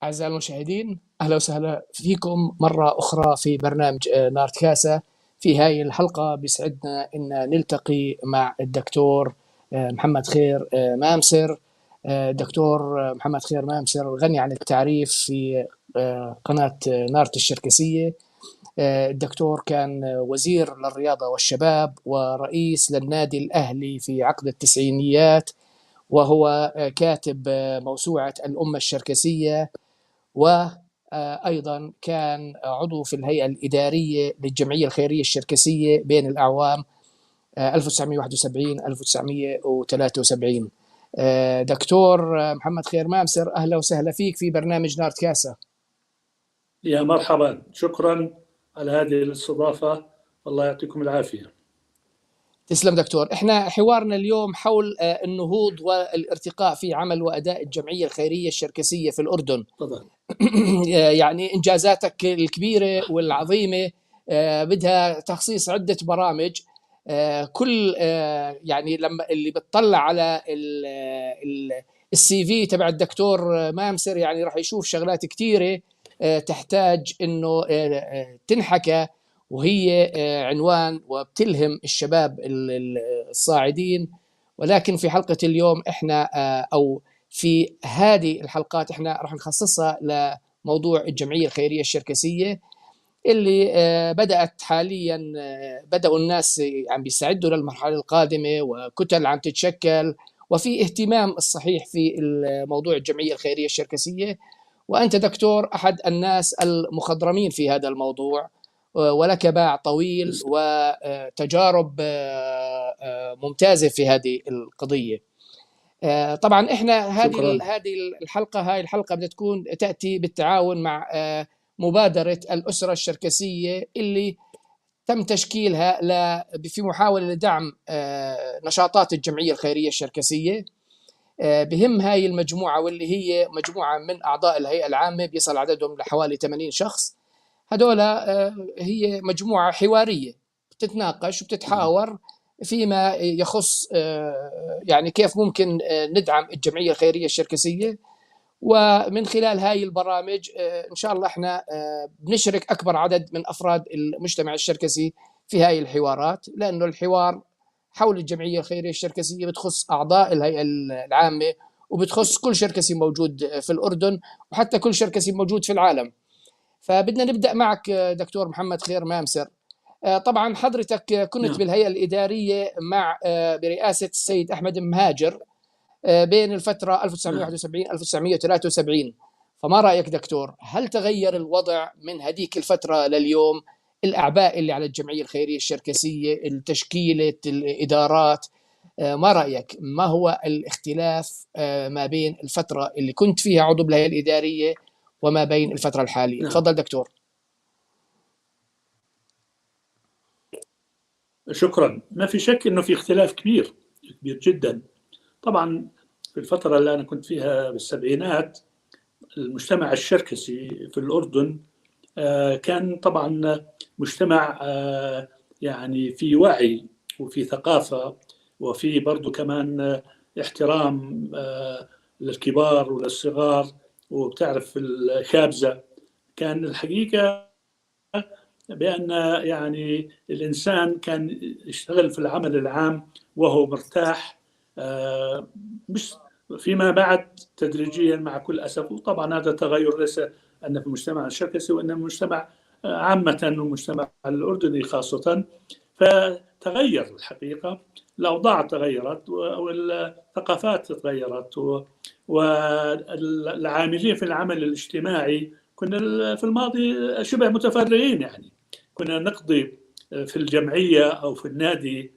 أعزائي المشاهدين، أهلا وسهلا فيكم مرة أخرى في برنامج نارت كاسا. في هاي الحلقة بيسعدنا أن نلتقي مع الدكتور محمد خير مامسر. دكتور محمد خير مامسر غني عن التعريف في قناة نارت الشركسية. الدكتور كان وزير للرياضة والشباب ورئيس للنادي الأهلي في عقد التسعينيات، وهو كاتب موسوعة الأمة الشركسية، وأيضا كان عضو في الهيئة الإدارية للجمعية الخيرية الشركسية بين الأعوام 1971 1973. دكتور محمد خير مامسر، أهلا وسهلا فيك في برنامج نارت كاسا. يا مرحبا، شكرا على هذه الاستضافة، الله يعطيكم العافية. تسلم دكتور. احنا حوارنا اليوم حول النهوض والارتقاء في عمل وأداء الجمعية الخيرية الشركسية في الأردن. تفضل. يعني إنجازاتك الكبيرة والعظيمة بدها تخصيص عدة برامج. كل يعني لما اللي بتطلع على ال CV تبع الدكتور مامسر يعني راح يشوف شغلات كثيرة تحتاج انه تنحكى، وهي عنوان وبتلهم الشباب الصاعدين. ولكن في حلقة اليوم احنا او في هذه الحلقات احنا راح نخصصها لموضوع الجمعية الخيرية الشركسية اللي بدأت حاليا. بدأوا الناس عم بيستعدوا للمرحلة القادمة، وكتل عم تتشكل، وفي اهتمام الصحيح في موضوع الجمعية الخيرية الشركسية. وأنت دكتور أحد الناس المخضرمين في هذا الموضوع، ولك باع طويل وتجارب ممتازة في هذه القضية. طبعا احنا هذه الحلقة، هاي الحلقة بدها تكون تأتي بالتعاون مع مبادرة الأسرة الشركسية اللي تم تشكيلها في محاولة لدعم نشاطات الجمعية الخيرية الشركسية. بهم هاي المجموعة واللي هي مجموعة من أعضاء الهيئة العامة بيصل عددهم لحوالي 80 شخص. هدول هي مجموعة حوارية بتتناقش وبتتحاور فيما يخص يعني كيف ممكن ندعم الجمعية الخيرية الشركسية. ومن خلال هاي البرامج إن شاء الله احنا بنشرك أكبر عدد من أفراد المجتمع الشركسي في هاي الحوارات، لأنه الحوار حول الجمعية الخيرية الشركسية بتخص أعضاء الهيئة العامة وبتخص كل شركسي موجود في الأردن وحتى كل شركسي موجود في العالم. فبدنا نبدأ معك دكتور محمد خير مامسر. طبعا حضرتك كنت بالهيئة الإدارية مع برئاسة السيد أحمد مهاجر بين الفترة 1971 1973. فما رأيك دكتور، هل تغير الوضع من هذيك الفترة لليوم؟ الأعباء اللي على الجمعية الخيرية الشركسية، التشكيلة، الإدارات، ما رأيك؟ ما هو الاختلاف ما بين الفترة اللي كنت فيها عضو بالهيئة الإدارية وما بين الفترة الحالية؟ تفضل دكتور. شكرا. ما في شك أنه في اختلاف كبير كبير جدا. طبعا في الفترة اللي أنا كنت فيها بالسبعينات المجتمع الشركسي في الأردن كان طبعا مجتمع يعني في وعي وفي ثقافة وفي برضو كمان احترام للكبار وللصغار، وبتعرف الخابزة. كان الحقيقة بأن يعني الإنسان كان يشتغل في العمل العام وهو مرتاح، مش فيما بعد تدريجيا مع كل أسف. وطبعا هذا تغير ليس أن في المجتمع الشركسي وإنما المجتمع عامة والمجتمع الأردني خاصة. فتغير الحقيقة، الأوضاع تغيرت والثقافات تغيرت، والعاملين في العمل الاجتماعي كنا في الماضي شبه متفرغين، يعني كنا نقضي في الجمعية أو في النادي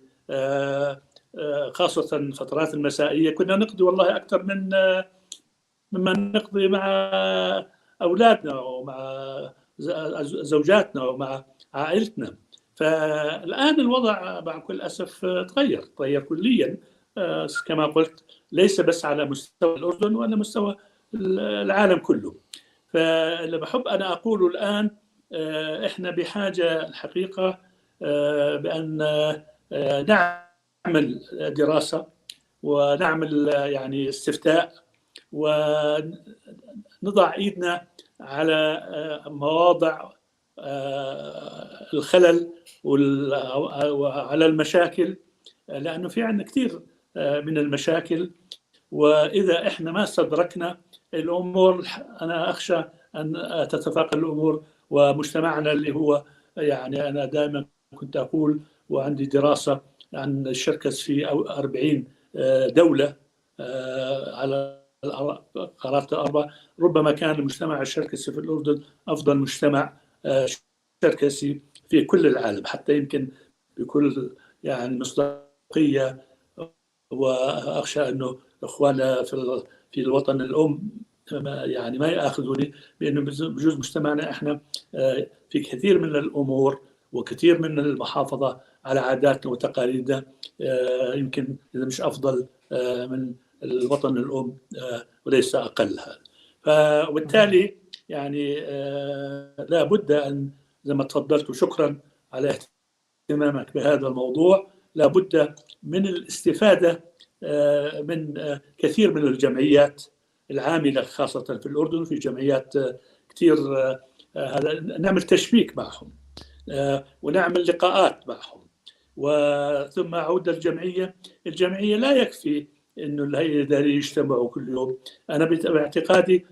خاصة الفترات المسائية، كنا نقضي والله أكثر من مما نقضي مع أولادنا ومع زوجاتنا ومع عائلتنا. فالآن الوضع مع كل أسف تغير كليا، كما قلت ليس بس على مستوى الأردن وعلى مستوى العالم كله. فاللي بحب أنا أقوله الآن، إحنا بحاجة الحقيقة بأن نعمل دراسة ونعمل يعني استفتاء نضع ايدنا على مواضع الخلل وعلى المشاكل، لانه في عندنا كثير من المشاكل، واذا احنا ما استدركنا الامور انا اخشى ان تتفاقم الامور. ومجتمعنا اللي هو يعني انا دائما كنت اقول وعندي دراسة عن الشركس في 40 دولة على قارات الاربع، ربما كان المجتمع الشركسي في الاردن افضل مجتمع شركسي في كل العالم، حتى يمكن بكل يعني مصداقية. واخشى انه اخواننا في الوطن الام يعني ما ياخذوني بانه بجوز مجتمعنا احنا في كثير من الامور وكثير من المحافظة على عاداتنا وتقاليدنا يمكن اذا مش افضل من الوطن الام وليس اقل هذا. فبالتالي يعني لا بد ان زي ما تفضلت، وشكرا على اهتمامك بهذا الموضوع، لا بد من الاستفادة من كثير من الجمعيات العاملة خاصة في الاردن، في جمعيات كثير، هذا نعمل تشبيك معهم ونعمل لقاءات معهم. وثم اعود الجمعية، الجمعية لا يكفي انه الهيئة الادارية يجتمعوا كل يوم. انا باعتقادي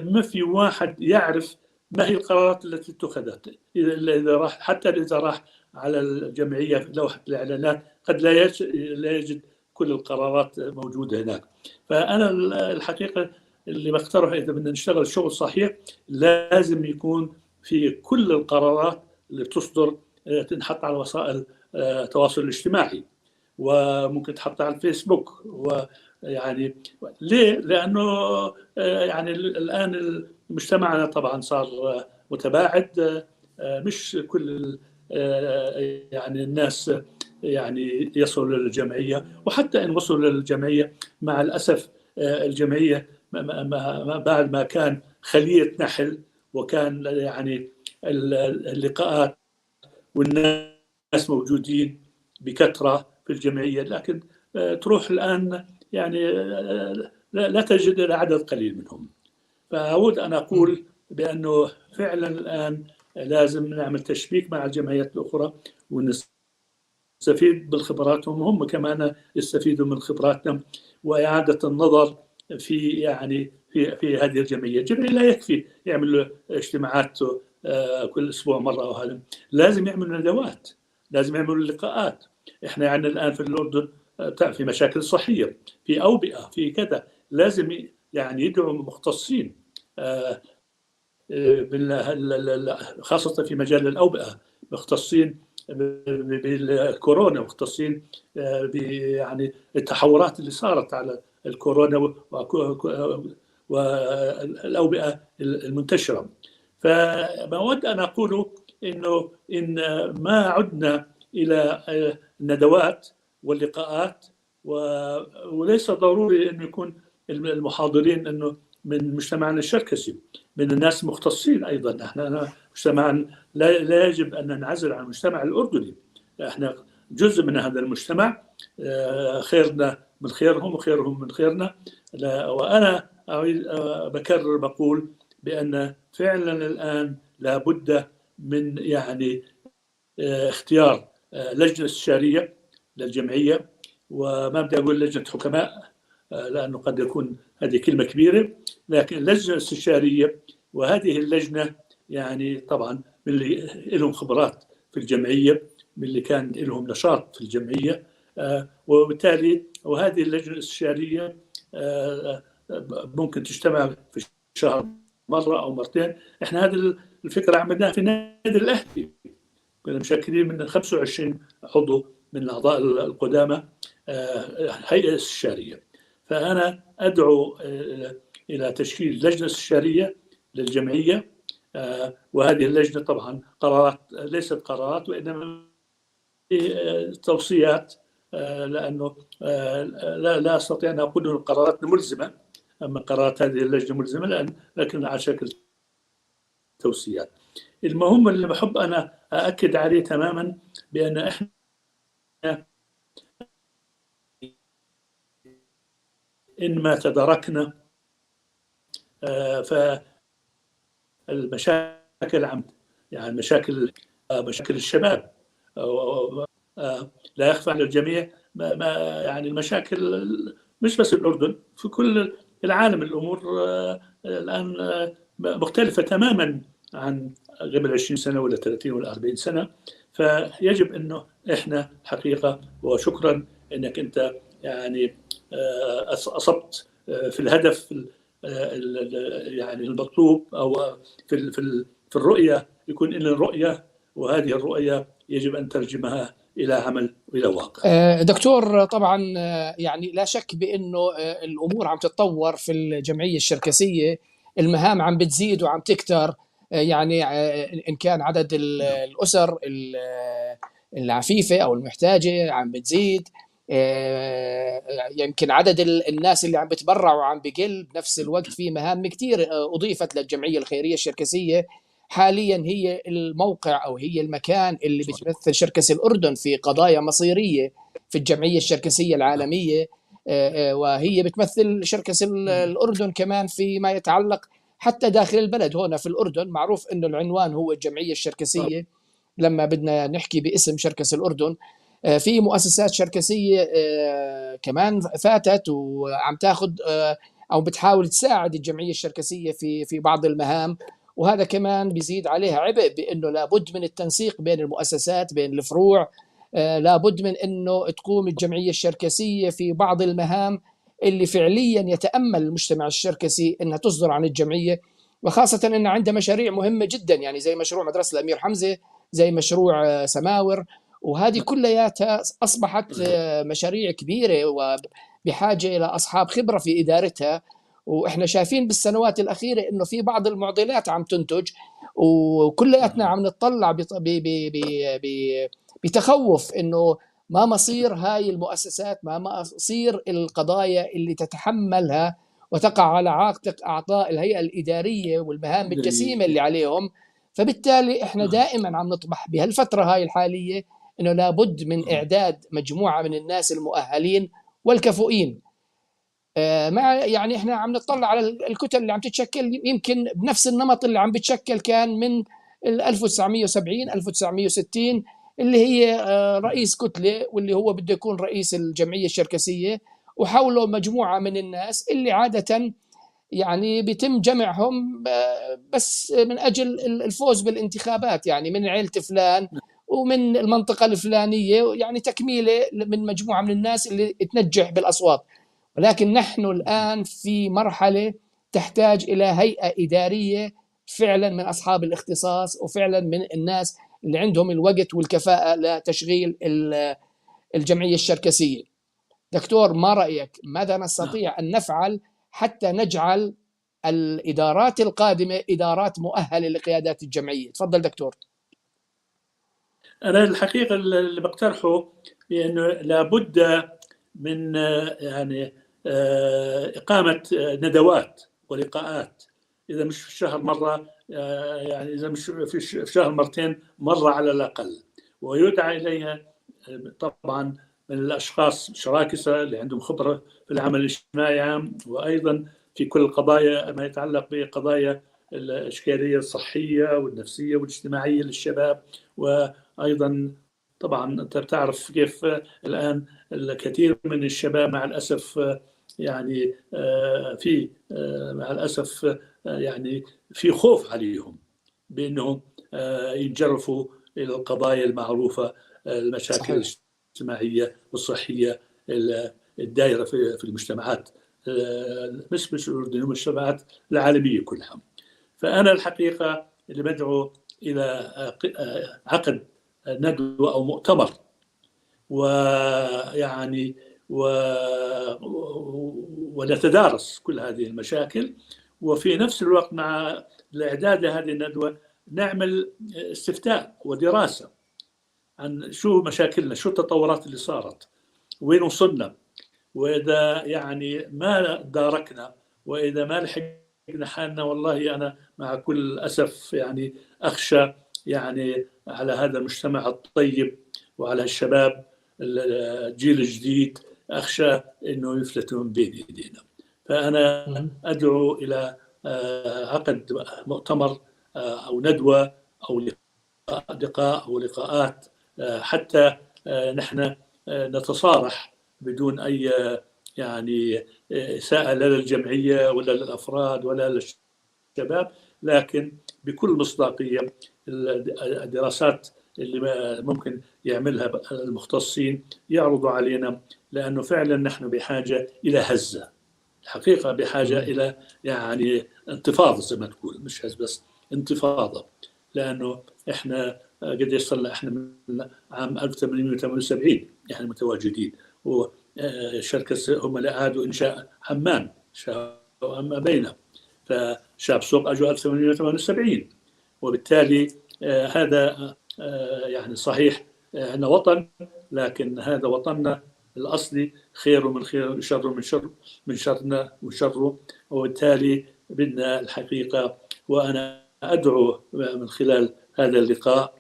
ما في واحد يعرف ما هي القرارات التي اتخذت اذا راح، حتى اذا راح على الجمعية في لوحة الاعلانات قد لا يجد كل القرارات موجودة هناك. فانا الحقيقة اللي بقترح اذا بدنا نشتغل شغل صحيح لازم يكون في كل القرارات اللي بتصدر تنحط على وسائل التواصل الاجتماعي، وممكن تحط على الفيسبوك. ويعني ليه؟ لانه يعني الان مجتمعنا طبعا صار متباعد، مش كل يعني الناس يعني يصلوا للجمعية، وحتى ان وصلوا للجمعية مع الاسف الجمعية ما بعد ما كان خليه نحل، وكان يعني اللقاءات والناس موجودين بكثرة في الجمعية، لكن تروح الان يعني لا تجد الا عدد قليل منهم. فاعود ان اقول بانه فعلا الان لازم نعمل تشبيك مع الجمعيات الاخرى ونستفيد بالخبراتهم، وهم كمان يستفيدوا من خبراتنا، واعاده النظر في يعني في هذه الجمعية. الجمعية لا يكفي يعملوا اجتماعات كل اسبوع مرة او هذا، لازم يعملوا ندوات، لازم يعملوا لقاءات. احنا عندنا الان في الاردن في مشاكل صحية، في اوبئه، في كذا، لازم يعني يدعوا مختصين خاصة في مجال الاوبئة، مختصين بالكورونا، مختصين يعني التحورات اللي صارت على الكورونا والاوبئه المنتشرة. فما اود ان اقوله انه ان ما عدنا الى الندوات واللقاءات، وليس ضروري انه يكون المحاضرين انه من مجتمعنا الشركسي، من الناس مختصين ايضا. احنا مجتمع لا يجب ان ننعزل عن المجتمع الاردني، احنا جزء من هذا المجتمع، خيرنا من خيرهم وخيرهم من خيرنا. وانا بكرر بقول بان فعلا الان لابد من يعني اختيار لجنة استشارية للجمعية، وما بدي اقول لجنة حكماء لانه قد يكون هذه كلمة كبيرة، لكن لجنة استشارية. وهذه اللجنة يعني طبعا من اللي لهم خبرات في الجمعية، من اللي كان لهم نشاط في الجمعية، وبالتالي وهذه اللجنة الاستشارية ممكن تجتمع في الشهر مرة او مرتين. احنا هذه الفكرة عملناها في النادي الاهلي، كنا مشكلين من 25 عضو من الاعضاء القدامى هيئة استشارية. فانا ادعو الى تشكيل لجنة استشارية للجمعية، وهذه اللجنة طبعا قرارات ليست قرارات وانما توصيات، لانه لا استطيع ان اقول ان القرارات ملزمة، اما قرارات هذه اللجنة ملزمة لكن على شكل توصيات. المهم اللي بحب انا ااكد عليه تماما بان احنا ان ما تداركنا فالمشاكل عم يعني مشاكل الشباب لا يخفى على الجميع، ما يعني المشاكل مش بس الأردن، في كل العالم الأمور الآن مختلفة تماما عن قبل 20 سنة ولا 30 ولا 40 سنة. فيجب أنه إحنا حقيقة، وشكرا أنك أنت يعني أصبت في الهدف يعني المطلوب، أو في في الرؤية، يكون لنا الرؤية، وهذه الرؤية يجب أن ترجمها إلى عمل وإلى واقع. دكتور، طبعا يعني لا شك بأنه الأمور عم تتطور في الجمعية الشركسية، المهام عم بتزيد وعم تكتر، يعني إن كان عدد الأسر العفيفة أو المحتاجة عم بتزيد، يمكن عدد الناس اللي عم بتبرعوا عم بقل، بنفس الوقت في مهام كتير أضيفت للجمعية الخيرية الشركسية. حاليا هي الموقع أو هي المكان اللي بتمثل شركس الأردن في قضايا مصيرية في الجمعية الشركسية العالمية، وهي بتمثل شركس الأردن كمان فيما يتعلق حتى داخل البلد. هنا في الأردن معروف أنه العنوان هو الجمعية الشركسية لما بدنا نحكي باسم شركس الأردن. في مؤسسات شركسية كمان فاتت وعم تاخذ أو بتحاول تساعد الجمعية الشركسية في بعض المهام، وهذا كمان بيزيد عليها عبء بأنه لابد من التنسيق بين المؤسسات، بين الفروع، لابد من أنه تقوم الجمعية الشركسية في بعض المهام اللي فعليا يتأمل المجتمع الشركسي أنها تصدر عن الجمعية، وخاصة أن عندها مشاريع مهمة جدا، يعني زي مشروع مدرسة الأمير حمزة، زي مشروع سماور، وهذه كلياتها أصبحت مشاريع كبيرة وبحاجة إلى أصحاب خبرة في إدارتها. وإحنا شايفين بالسنوات الأخيرة إنه في بعض المعضلات عم تنتج، وكلياتنا عم نتطلع بتخوف إنه ما مصير هاي المؤسسات، ما مصير القضايا اللي تتحملها وتقع على عاتق أعضاء الهيئة الإدارية والمهام الجسيمة اللي عليهم. فبالتالي إحنا دائما عم نطمح بهالفترة هاي الحالية إنه لابد من إعداد مجموعة من الناس المؤهلين والكفؤين. مع يعني إحنا عم نطلع على الكتل اللي عم تتشكل، يمكن بنفس النمط اللي عم بتشكل كان من 1970 1960، اللي هي رئيس كتلة واللي هو بده يكون رئيس الجمعية الشركسية، وحوله مجموعة من الناس اللي عادة يعني بيتم جمعهم بس من أجل الفوز بالانتخابات، يعني من عيلة فلان ومن المنطقة الفلانية، يعني تكميلة من مجموعة من الناس اللي تنجح بالأصوات. ولكن نحن الآن في مرحلة تحتاج إلى هيئة إدارية فعلا من أصحاب الاختصاص، وفعلا من الناس اللي عندهم الوقت والكفاءة لتشغيل الجمعية الشركسية. دكتور، ما رأيك؟ ماذا نستطيع أن نفعل حتى نجعل الإدارات القادمة إدارات مؤهلة لقيادات الجمعية؟ تفضل دكتور. أنا الحقيقة اللي بقترحه بأنه لابد من يعني إقامة ندوات ولقاءات، إذا مش في الشهر مرة، يعني إذا مش في الشهر مرتين، مرة على الأقل، ويدعى إليها طبعا من الأشخاص الشراكسة اللي عندهم خبرة في العمل الاجتماعي عام، وأيضا في كل القضايا ما يتعلق بقضايا الإشكالية الصحية والنفسية والاجتماعية للشباب. وأيضا طبعا أنت بتعرف كيف الآن الكثير من الشباب مع الأسف يعني في مع الأسف يعني في خوف عليهم بأنهم ينجرفوا إلى القضايا المعروفة، المشاكل الاجتماعية والصحية الدائرة في المجتمعات، مش الأردنية، المجتمعات العالمية كلها. فأنا الحقيقة اللي بدعو إلى عقد ندوة أو مؤتمر، ويعني ونتدارس كل هذه المشاكل، وفي نفس الوقت مع الإعداد لهذه الندوة نعمل استفتاء ودراسة عن شو مشاكلنا، شو التطورات اللي صارت، وين وصلنا، وإذا يعني ما داركنا وإذا ما لحقنا حالنا. والله أنا مع كل أسف يعني أخشى يعني على هذا المجتمع الطيب وعلى الشباب الجيل الجديد، أخشى أنه يفلتوا من بين أيدينا. فأنا أدعو إلى عقد مؤتمر أو ندوة أو لقاء أو لقاءات حتى نحن نتصارح بدون أي يعني إساءة لا للجمعية ولا للأفراد ولا للشباب، لكن بكل مصداقية الدراسات اللي ممكن يعملها المختصين يعرضوا علينا، لأنه فعلا نحن بحاجة إلى هزة، الحقيقة بحاجة إلى يعني انتفاضة زي ما تقول، مش هز بس انتفاضة، لأنه إحنا قديش صرنا إحنا من عام 1878 إحنا متواجدين، والشركس هم اللي أعادوا إنشاء عمان شاءوا أم أبينا، فشابسوق أجوا 1878، وبالتالي هذا يعني صحيح عندنا وطن، لكن هذا وطننا الأصلي خير من خير شر من شر من شرنا وشره، وبالتالي بدنا الحقيقة، وأنا أدعو من خلال هذا اللقاء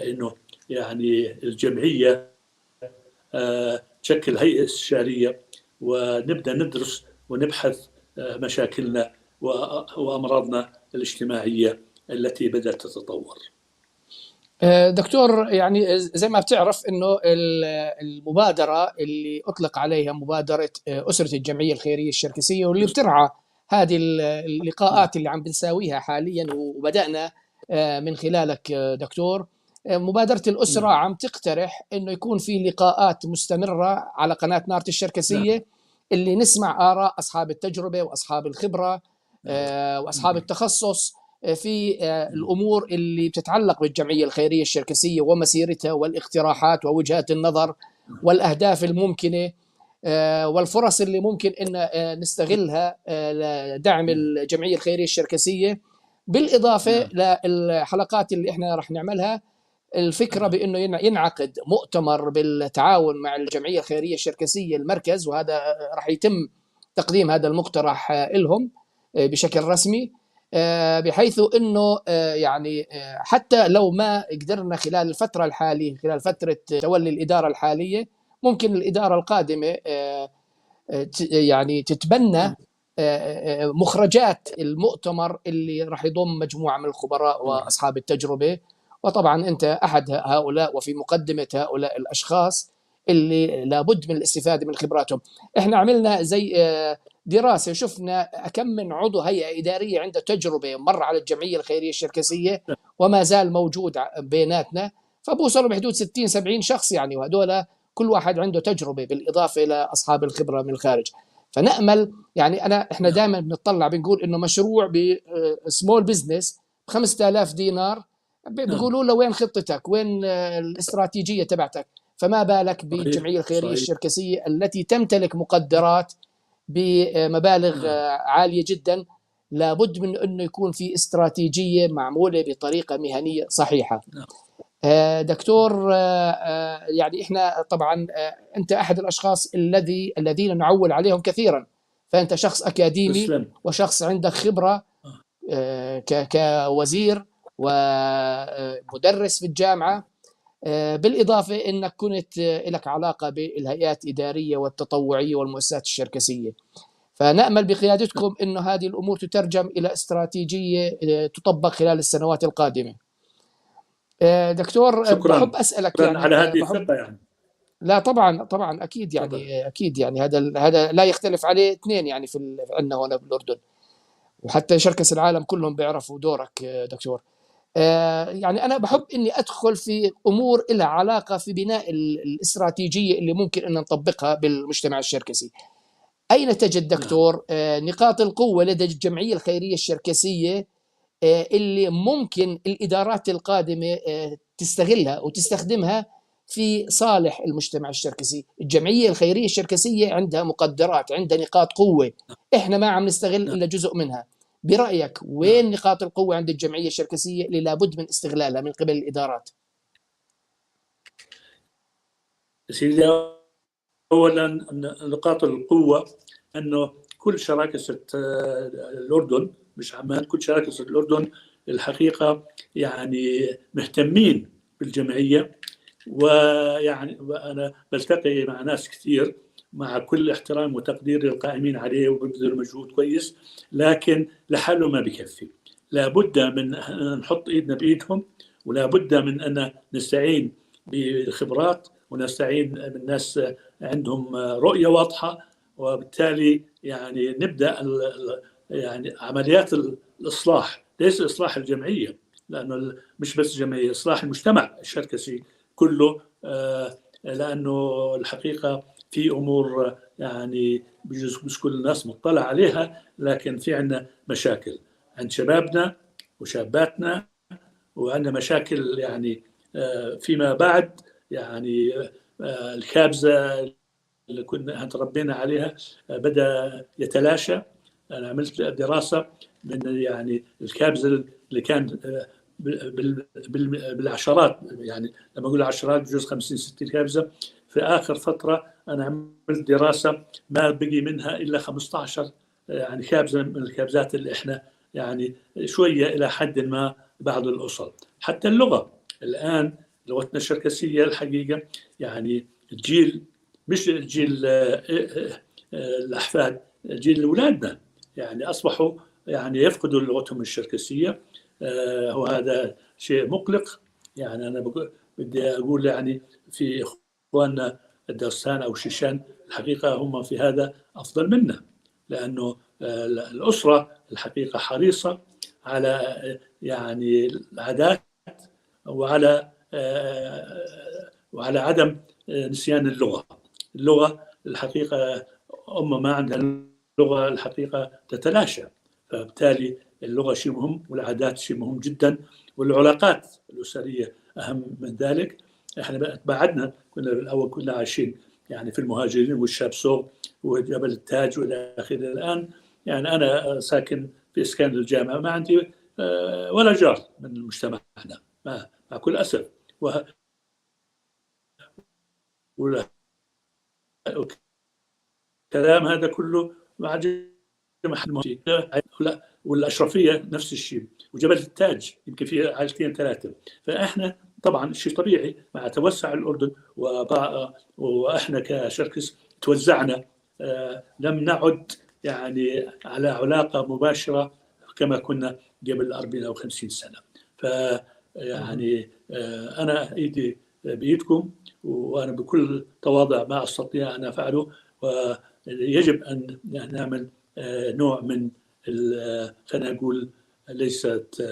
إنه يعني الجمعية تشكل هيئة استشارية ونبدأ ندرس ونبحث مشاكلنا وأمراضنا الاجتماعية التي بدأت تتطور. دكتور، يعني زي ما بتعرف انه المبادرة اللي اطلق عليها مبادرة اسره الجمعية الخيرية الشركسيه، واللي بترعى هذه اللقاءات اللي عم بنساويها حاليا وبدانا من خلالك دكتور، مبادرة الاسرة عم تقترح انه يكون في لقاءات مستمرة على قناة نارة الشركسيه، اللي نسمع اراء اصحاب التجربة واصحاب الخبرة واصحاب التخصص في الامور اللي بتتعلق بالجمعيه الخيرية الشركسيه ومسيرتها والاقتراحات ووجهات النظر والاهداف الممكنة والفرص اللي ممكن ان نستغلها لدعم الجمعية الخيرية الشركسيه، بالاضافة للحلقات اللي احنا رح نعملها. الفكرة بانه ينعقد مؤتمر بالتعاون مع الجمعية الخيرية الشركسيه المركز، وهذا رح يتم تقديم هذا المقترح لهم بشكل رسمي، بحيث انه يعني حتى لو ما قدرنا خلال الفترة الحالية، خلال فترة تولي الادارة الحالية، ممكن الادارة القادمة يعني تتبنى مخرجات المؤتمر اللي راح يضم مجموعة من الخبراء واصحاب التجربة، وطبعا انت احد هؤلاء وفي مقدمه هؤلاء الاشخاص اللي لابد من الاستفادة من خبراتهم. احنا عملنا زي دراسة، شفنا كم من عضو هيئة ادارية عنده تجربه مر على الجمعية الخيرية الشركسيه وما زال موجود بيناتنا، فبوصلوا بحدود 60 70 شخص يعني، وهذول كل واحد عنده تجربه بالاضافة الى اصحاب الخبرة من الخارج. فنامل يعني احنا دائما بنطلع بنقول انه مشروع ب small business ب 5000 دينار بيقولوا له وين خطتك، وين الاستراتيجية تبعتك، فما بالك بالجمعيه الخيرية الشركسيه التي تمتلك مقدرات بمبالغ عالية جدا. لابد من انه يكون في استراتيجية معمولة بطريقة مهنية صحيحه. دكتور، يعني احنا طبعا انت احد الاشخاص الذين نعول عليهم كثيرا، فانت شخص اكاديمي وشخص عندك خبره كوزير ومدرس في الجامعة، بالاضافة انك كنت لك علاقة بالهيئات الادارية والتطوعيه والمؤسسات الشركسيه. فنامل بقيادتكم انه هذه الامور تترجم الى استراتيجية تطبق خلال السنوات القادمة. دكتور، شكراً. بحب اسالك شكراً يعني على هذه الثقة يعني. لا طبعا طبعا اكيد يعني طبعاً. اكيد يعني هذا لا يختلف عليه اثنين يعني في عندنا هنا بالاردن، وحتى شركس العالم كلهم بيعرفوا دورك دكتور. يعني انا بحب اني ادخل في امور لها علاقة في بناء الاستراتيجية اللي ممكن ان نطبقها بالمجتمع الشركسي. اين تجد دكتور نقاط القوة لدى الجمعية الخيرية الشركسيه اللي ممكن الادارات القادمة تستغلها وتستخدمها في صالح المجتمع الشركسي؟ الجمعية الخيرية الشركسيه عندها مقدرات، عندها نقاط قوة، احنا ما عم نستغل الا جزء منها. برايك وين نقاط القوة عند الجمعية الشركسيه اللي لابد من استغلالها من قبل الادارات؟ سيدي، اولا نقاط القوة انه كل شراكسه الاردن، مش عمان، كل شراكسه الاردن الحقيقة يعني مهتمين بالجمعيه، ويعني انا بلتقي مع ناس كثير مع كل احترام وتقدير للقائمين عليه وببذلوا مجهود كويس، لكن لحاله ما بكفي. لابد من أن نحط ايدنا بايدهم، ولا بد من ان نستعين بالخبرات ونستعين بالناس عندهم رؤية واضحة، وبالتالي يعني نبدا يعني عمليات الاصلاح، ليس اصلاح الجمعية، لانه مش بس جمعية، اصلاح المجتمع الشركسي كله، لانه الحقيقة في امور يعني بجوز مش كل الناس مطلع عليها، لكن في عندنا مشاكل عند شبابنا وشاباتنا، وعندنا مشاكل يعني فيما بعد، يعني الكابزه اللي كنا تربينا عليها بدا يتلاشى. انا عملت دراسة من يعني الكابزه اللي كان بالعشرات، يعني لما اقول عشرات بجوز 50 60 كابزه، في اخر فترة انا عملت دراسة ما بقي منها الا 15 يعني كابزه من الكابزات اللي احنا يعني شوية الى حد ما بعض الاسر. حتى اللغة الان، لغتنا الشركسيه الحقيقة يعني الجيل، مش الجيل الاحفاد، جيل اولادنا يعني اصبحوا يعني يفقدوا لغتهم الشركسيه، وهذا شيء مقلق. يعني انا بدي اقول يعني في اخواننا الدرسان او الشيشان الحقيقة هم في هذا افضل منا، لانه الاسرة الحقيقة حريصة على يعني العادات وعلى عدم نسيان اللغة. اللغة الحقيقة أمة ما عندها لغة الحقيقة تتلاشى، فبالتالي اللغة شيء مهم، والعادات شيء مهم جدا، والعلاقات الاسرية اهم من ذلك. احنا بعدنا، كنا بالاول كنا عايشين يعني في المهاجرين والشابسوغ وجبل التاج والى اخره. الان يعني انا ساكن في اسكان الجامعة، ما عندي ولا جار من مجتمعنا مع كل اسف. والكلام هذا كله مع والاشرفيه نفس الشيء، وجبل التاج يمكن فيه عائلتين ثلاثة. فاحنا طبعا شيء طبيعي مع توسع الاردن واحنا كشركس توزعنا، لم نعد يعني على علاقة مباشرة كما كنا قبل 40 او 50 سنة. ف يعني انا ايدي بايدكم، وانا بكل تواضع ما استطيع ان افعله، ويجب ان نعمل نوع من خلينا نقول ليست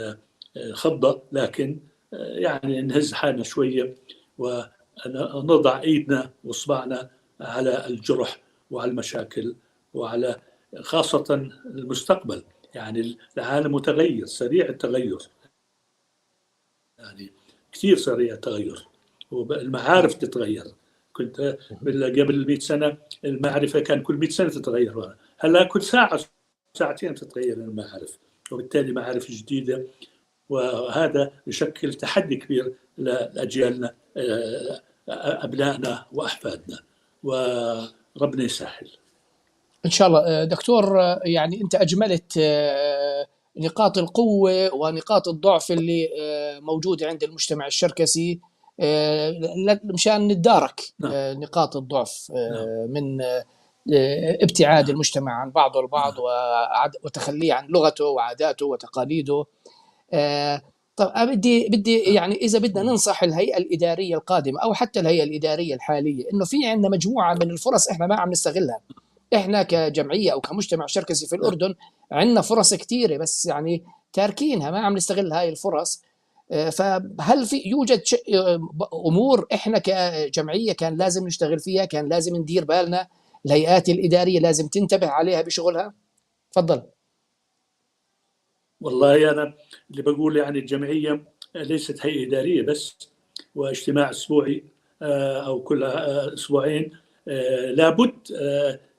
خضه، لكن يعني نهز حالنا شوية ونضع ايدنا واصبعنا على الجرح وعلى المشاكل وعلى خاصة المستقبل. يعني العالم متغير، سريع التغير، يعني كثير سريع التغير، والمعارف تتغير. كنت قبل 100 سنة المعرفة كان كل 100 سنة تتغير، هلا كل ساعة ساعتين تتغير المعارف، وبالتالي معارف جديدة، وهذا يشكل تحدي كبير لاجيالنا، ابنائنا واحفادنا، وربنا يسهل ان شاء الله. دكتور، يعني انت اجملت نقاط القوة ونقاط الضعف اللي موجودة عند المجتمع الشركسي، مشان نتدارك نقاط الضعف من ابتعاد المجتمع عن بعضه البعض وتخليه عن لغته وعاداته وتقاليده. طب بدي يعني اذا بدنا ننصح الهيئة الادارية القادمة او حتى الهيئة الادارية الحالية، انه في عندنا مجموعة من الفرص احنا ما عم نستغلها، احنا كجمعية او كمجتمع شركسي في الاردن عندنا فرص كثيرة، بس يعني تاركينها، ما عم نستغل هاي الفرص. فهل في يوجد امور احنا كجمعية كان لازم نشتغل فيها، كان لازم ندير بالنا، الهيئات الادارية لازم تنتبه عليها بشغلها؟ تفضل. والله انا اللي بقول يعني الجمعية ليست هيئة ادارية بس واجتماع اسبوعي او كل اسبوعين، لابد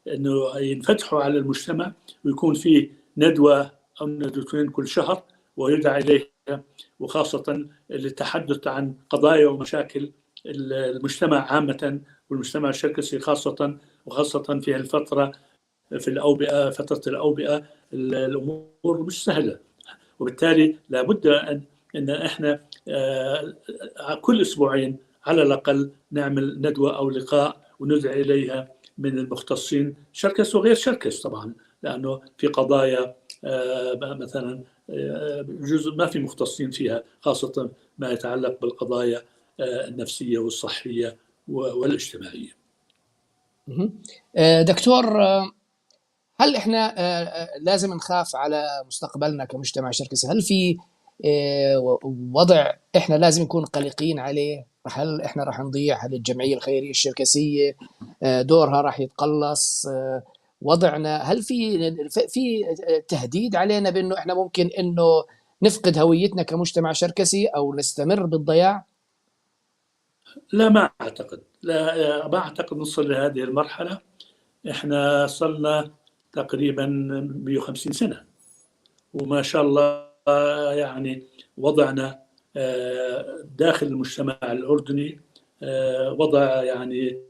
انه ينفتحوا على المجتمع ويكون في ندوه او ندوتين كل شهر ويدعى اليها، وخاصة للتحدث عن قضايا ومشاكل المجتمع عامة والمجتمع الشركسي خاصة، وخاصة في الفترة في الاوبئة، فترة الاوبئة الامور مش سهلة، وبالتالي لابد ان احنا كل اسبوعين على الاقل نعمل ندوه او لقاء وندعي اليها من المختصين شركس وغير شركس طبعا، لأنه في قضايا مثلا جزء ما في مختصين فيها، خاصة ما يتعلق بالقضايا النفسية والصحية والاجتماعية. دكتور، هل احنا لازم نخاف على مستقبلنا كمجتمع شركسي؟ هل في وضع احنا لازم نكون قلقين عليه؟ هل احنا راح نضيع؟ هل الجمعية الخيرية الشركسية دورها راح يتقلص؟ وضعنا هل في تهديد علينا بانه احنا ممكن انه نفقد هويتنا كمجتمع شركسي او نستمر بالضياع؟ لا، ما اعتقد، لا ما اعتقد نصل لهذه المرحلة. احنا صرنا تقريبا 150 سنة وما شاء الله، يعني وضعنا داخل المجتمع الأردني وضع يعني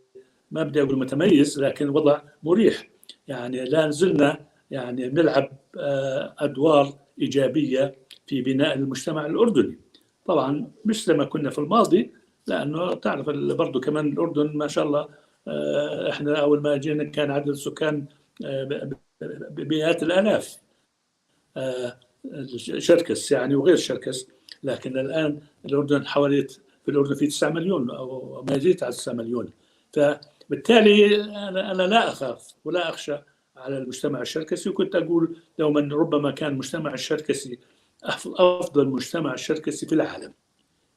ما بدي أقول متميز، لكن وضع مريح. يعني لا نزلنا يعني نلعب أدوار إيجابية في بناء المجتمع الأردني. طبعا مش زي ما كنا في الماضي، لأنه تعرف برضو كمان الأردن ما شاء الله، إحنا أول ما جينا كان عدد السكان بمئات الآلاف شركس يعني وغير شركس، لكن الآن الأردن حوالي في الأردن في 9 مليون أو ما يزيد على 9 مليون. فبالتالي أنا لا أخاف ولا أخشى على المجتمع الشركسي، وكنت أقول دوما ربما كان المجتمع الشركسي أفضل مجتمع شركسي في العالم،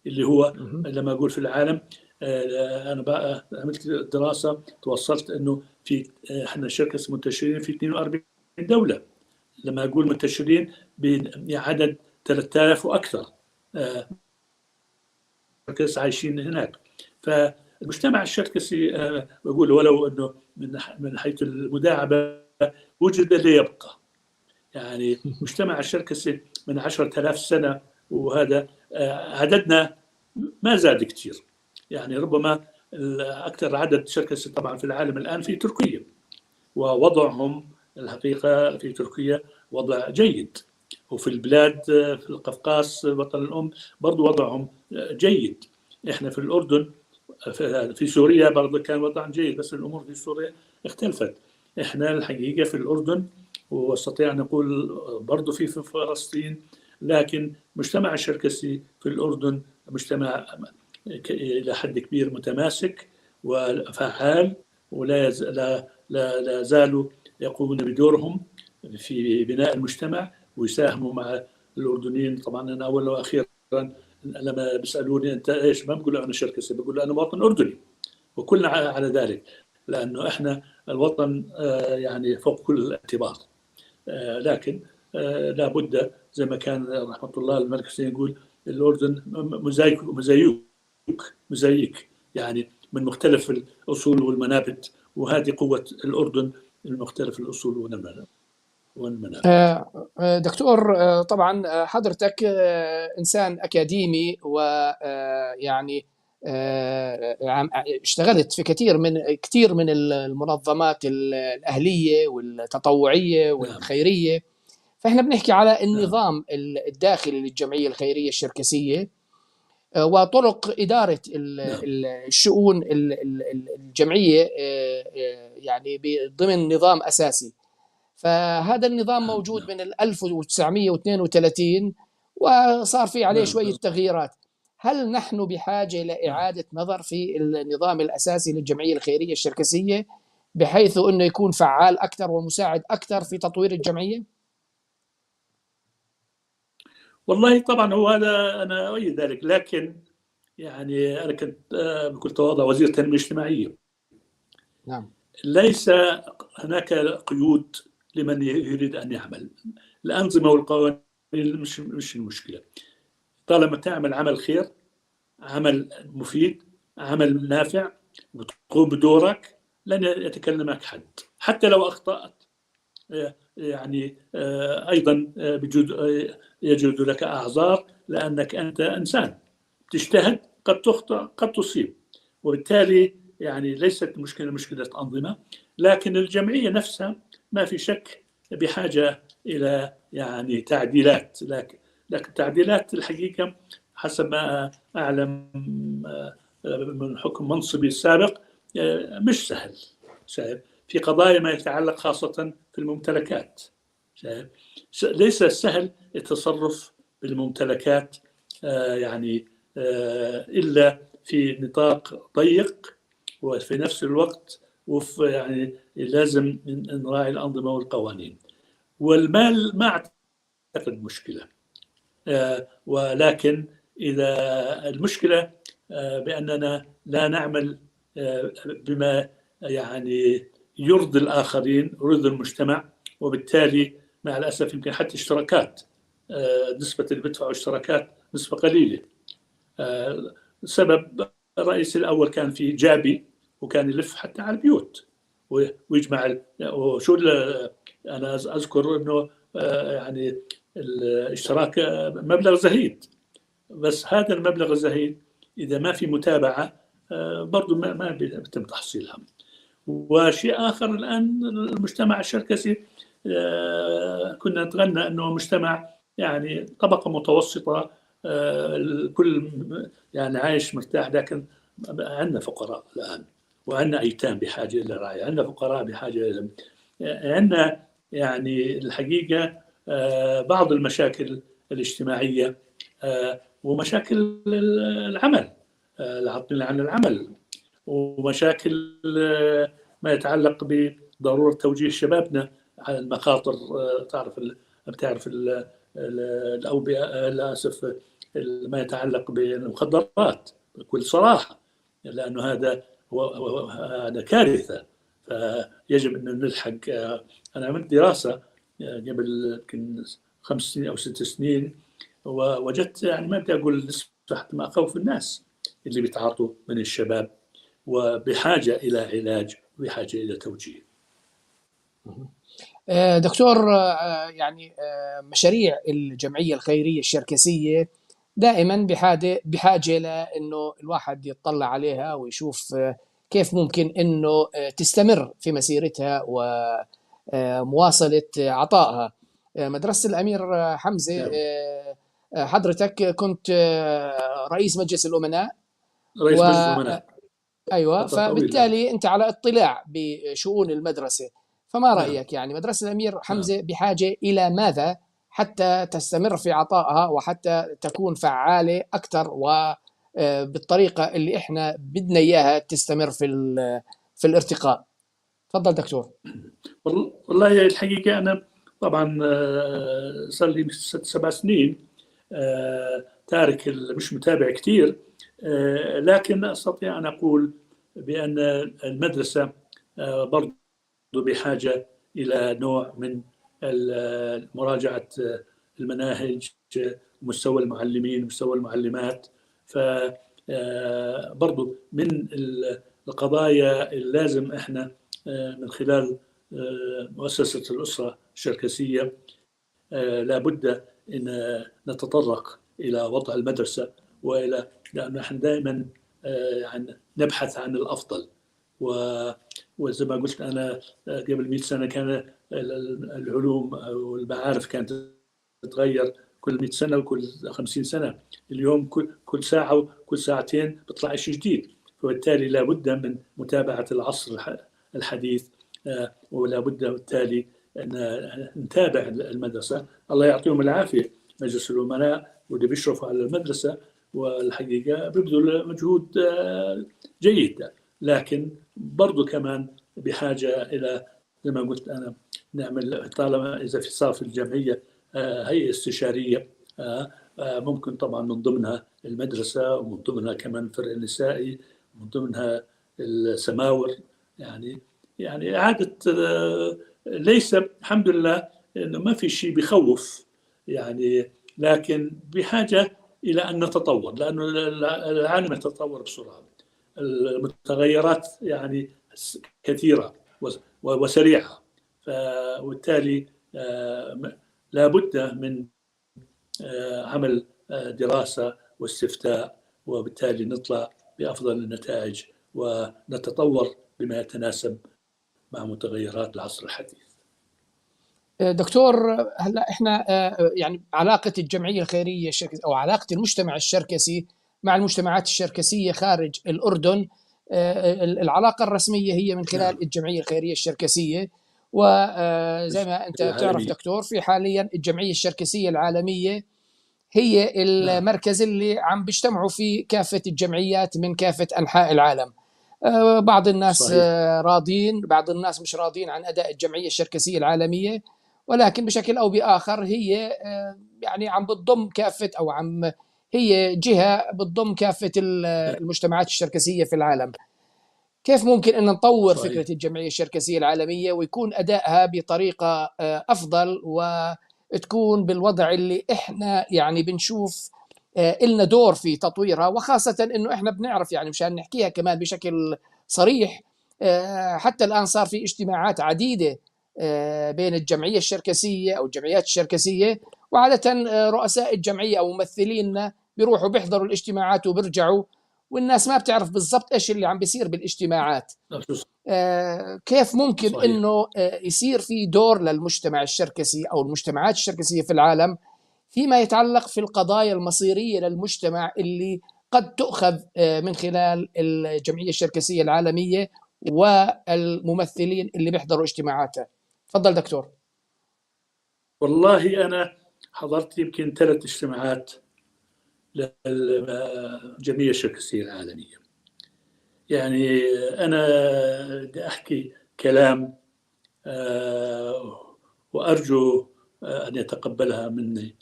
اللي هو لما أقول في العالم أنا بقى عملت دراسة توصلت أنه في إحنا شركس منتشرين في 42 دولة. لما أقول منتشرين بعدد 3000 وأكثر شركس عايشين هناك. فالمجتمع الشركسي بقول ولو أنه من حيث المداعبة وجد ليبقى، يعني المجتمع الشركسي من 10,000 سنة، وهذا عددنا ما زاد كثير. يعني ربما أكثر عدد شركسي طبعا في العالم الآن في تركيا، ووضعهم الحقيقة في تركيا وضع جيد، وفي البلاد في القفقاس وطن الأم برضو وضعهم جيد. إحنا في الأردن في سوريا برضو كان وضع جيد، بس الأمور في سوريا اختلفت. إحنا الحقيقة في الأردن واستطيع أن أقول برضو في فلسطين، لكن مجتمع الشركسي في الأردن مجتمع إلى حد كبير متماسك وفعال، ولا لا لا لا زالوا يقومون بدورهم في بناء المجتمع ويساهموا مع الأردنيين. طبعا أنا أولا وأخيرا لما بيسألوني أنت إيش، ما بقول أنا شركسي، بقول أنا مواطن أردني، وكلنا على ذلك، لأنه إحنا الوطن يعني فوق كل الاعتبار. لكن لابد زي ما كان رحمة الله الملك حسين يقول الأردن موزايك موزايك، يعني من مختلف الأصول والمنابت، وهذه قوة الأردن من مختلف الأصول والمنابت. دكتور، طبعا حضرتك إنسان أكاديمي، ويعني اشتغلت في كثير من المنظمات الأهلية والتطوعية والخيرية. فإحنا بنحكي على النظام الداخلي للجمعية الخيرية الشركسية وطرق إدارة الشؤون الجمعية يعني ضمن نظام أساسي. فهذا النظام موجود من 1932 وصار في عليه شوية تغييرات. هل نحن بحاجة لإعادة نظر في النظام الأساسي للجمعية الخيرية الشركسية بحيث أنه يكون فعال أكثر ومساعد أكثر في تطوير الجمعية؟ والله طبعا هو هذا أنا أؤيد ذلك، لكن يعني أنا كنت بكل تواضع وزير التنمية الاجتماعية. نعم. ليس هناك قيود لمن يريد أن يعمل. الأنظمة والقوانين مش المشكلة. طالما تعمل عمل خير، عمل مفيد، عمل نافع، وتقوم بدورك، لن يتكلمك حد، حتى لو أخطأت. يعني أيضا يجد لك أعذار، لأنك أنت إنسان تجتهد، قد تخطئ قد تصيب، وبالتالي يعني ليست مشكلة مشكلة أنظمة، لكن الجمعية نفسها ما في شك بحاجة إلى يعني تعديلات. لكن التعديلات الحقيقة حسب ما أعلم من حكم منصبي السابق مش سهل، شايف؟ في قضايا ما يتعلق خاصة في الممتلكات، شايف؟ ليس سهل التصرف بالممتلكات يعني إلا في نطاق ضيق، وفي نفس الوقت وفي يعني لازم نراعي الأنظمة والقوانين. والمال ما أعتقد مشكلة، ولكن إذا المشكلة بأننا لا نعمل بما يعني يرضي الآخرين، يرضي المجتمع، وبالتالي مع الأسف يمكن حتى اشتراكات، نسبة اللي بيدفعوا اشتراكات نسبة قليلة. السبب الرئيسي الأول كان في جابي، وكان يلف حتى على البيوت ويجمع وشو أنا أذكر إنه يعني الاشتراك مبلغ زهيد، بس هذا المبلغ الزهيد إذا ما في متابعة برضو ما بيتم تحصيلها. وشيء آخر، الآن المجتمع الشركسي كنا نتغنى أنه مجتمع يعني طبقة متوسطة، الكل يعني عايش مرتاح، لكن عندنا فقراء الآن، وعندنا أيتام بحاجة إلى رعاية، عندنا فقراء بحاجة إلى، عندنا يعني الحقيقة بعض المشاكل الاجتماعية ومشاكل العمل، العاطلين عن العمل، ومشاكل ما يتعلق بضرورة توجيه شبابنا على المخاطر. بتعرف الأوبئة، للأسف ما يتعلق بالمخدرات بكل صراحة، لأنه هذا هو هذا كارثة، فيجب أن نلحق. أنا عملت دراسة قبل يمكن 5 سنين أو 6 سنين، ووجدت يعني ما بدي أقول نسبة حتى ما أخوف الناس اللي بيتعاطوا من الشباب، وبحاجة إلى علاج وبحاجة إلى توجيه. دكتور، يعني مشاريع الجمعية الخيرية الشركسية دائما بحاجة لأنه الواحد يطلع عليها ويشوف كيف ممكن أنه تستمر في مسيرتها ومواصلة عطائها. مدرسة الأمير حمزة، حضرتك كنت رئيس مجلس الأمناء. رئيس مجلس الأمناء، أيوة، فبالتالي أنت على اطلاع بشؤون المدرسة، فما رأيك يعني مدرسة الأمير حمزة بحاجة إلى ماذا حتى تستمر في عطائها وحتى تكون فعالة أكثر وبالطريقة اللي إحنا بدنا إياها تستمر في الارتقاء؟ تفضل دكتور. والله الحقيقة أنا طبعا صار لي 6 7 سنين تارك، مش متابع كثير، لكن أستطيع أن أقول بأن المدرسة برضو بحاجة إلى نوع من مراجعة المناهج، مستوى المعلمين، مستوى المعلمات. فبرضو من القضايا اللي لازم احنا من خلال مؤسسة الأسرة الشركسية لابد أن نتطرق إلى وضع المدرسة، وإلى لأنه نحن دائما يعني نبحث عن الأفضل. وزي ما قلت أنا قبل 100 سنة كان العلوم والمعارف كانت تتغير كل 100 سنة وكل 50 سنة، اليوم كل ساعة وكل ساعتين بيطلع شيء جديد، فبالتالي لابد من متابعة العصر الحديث، ولابد بالتالي أن نتابع المدرسة. الله يعطيهم العافية مجلس الأمناء واللي بيشرفوا على المدرسة، والحقيقة بيبذلوا مجهود جيد، لكن برضو كمان بحاجة إلى زي ما قلت أنا نعمل، طالما إذا في صار في الجمعية هيئة استشارية، ممكن طبعا من ضمنها المدرسة، ومن ضمنها كمان الفرع النسائي، ومن ضمنها السماور، يعني إعادة. ليس الحمد لله إنه ما في شيء بخوف يعني، لكن بحاجة إلى أن نتطور، لأنه العالم يتطور بسرعة، المتغيرات يعني كثيرة وسريعة، فبالتالي لابد من عمل دراسة واستفتاء، وبالتالي نطلع بأفضل النتائج ونتطور بما يتناسب مع متغيرات العصر الحديث. دكتور، هلا احنا يعني علاقة الجمعية الخيرية او علاقة المجتمع الشركسي مع المجتمعات الشركسية خارج الأردن العلاقة الرسمية هي من خلال الجمعية الخيرية الشركسية. وزي ما أنت بتعرف دكتور، في حاليا الجمعية الشركسية العالمية هي المركز اللي عم بيجتمعوا فيه كافة الجمعيات من كافة أنحاء العالم. بعض الناس صحيح. راضين، بعض الناس مش راضين عن أداء الجمعية الشركسية العالمية، ولكن بشكل أو بآخر هي يعني عم بتضم كافة، أو عم هي جهة بتضم كافة المجتمعات الشركسية في العالم. كيف ممكن أن نطور صحيح. فكرة الجمعية الشركسية العالمية ويكون أدائها بطريقة أفضل، وتكون بالوضع اللي إحنا يعني بنشوف إلنا دور في تطويرها، وخاصة أنه إحنا بنعرف يعني مشان نحكيها كمان بشكل صريح، حتى الآن صار في اجتماعات عديدة بين الجمعية الشركسية أو الجمعيات الشركسية، وعادة رؤساء الجمعية أو ممثليننا بيروحوا بيحضروا الاجتماعات وبيرجعوا، والناس ما بتعرف بالضبط إيش اللي عم بيصير بالاجتماعات. كيف ممكن صحيح. إنه يصير في دور للمجتمع الشركسي أو المجتمعات الشركسية في العالم فيما يتعلق في القضايا المصيرية للمجتمع اللي قد تؤخذ من خلال الجمعية الشركسية العالمية والممثلين اللي بيحضروا اجتماعاتها؟ تفضل دكتور. والله أنا حضرت يمكن 3 اجتماعات للجمعية الشركسية العالمية. يعني أنا بدي أحكي كلام وأرجو أن يتقبلها مني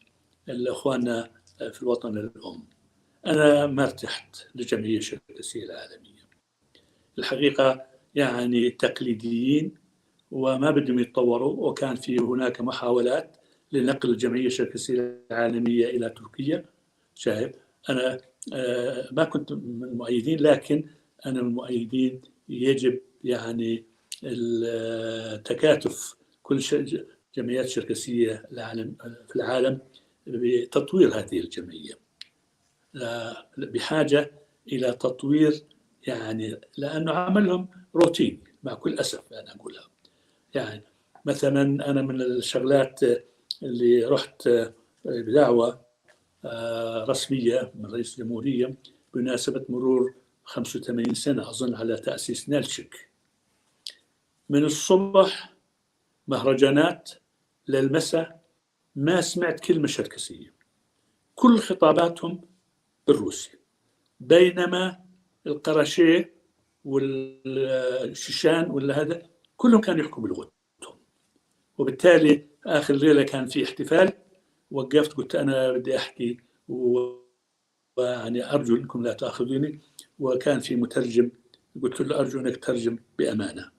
الأخوان في الوطن الأم. أنا ما ارتحت للجمعية الشركسية العالمية الحقيقة، يعني تقليديين وما بدهم يتطوروا، وكان في هناك محاولات لنقل الجمعية الشركسية العالمية إلى تركيا. شايف، أنا ما كنت من المؤيدين، لكن أنا من المؤيدين. يجب يعني التكاتف كل جمعيات الشركسية في العالم بتطوير هذه الجمعية، بحاجة إلى تطوير، يعني لأنه عملهم روتيني مع كل أسف أنا أقولها. يعني مثلا أنا من الشغلات اللي رحت بدعوة رسمية من رئيس الجمهورية بمناسبة مرور 85 سنة أظن على تأسيس نالشك، من الصبح مهرجانات للمساء ما سمعت كلمة شركسية، كل خطاباتهم بالروسي، بينما القرشيه والشيشان ولا هذا كلهم كانوا يحكوا بلغتهم. وبالتالي آخر ليلة كان في احتفال، وقفت قلت أنا بدي أحكي ويعني أرجو أنكم لا تأخذوني، وكان في مترجم، قلت له أرجو أنك ترجم بأمانة.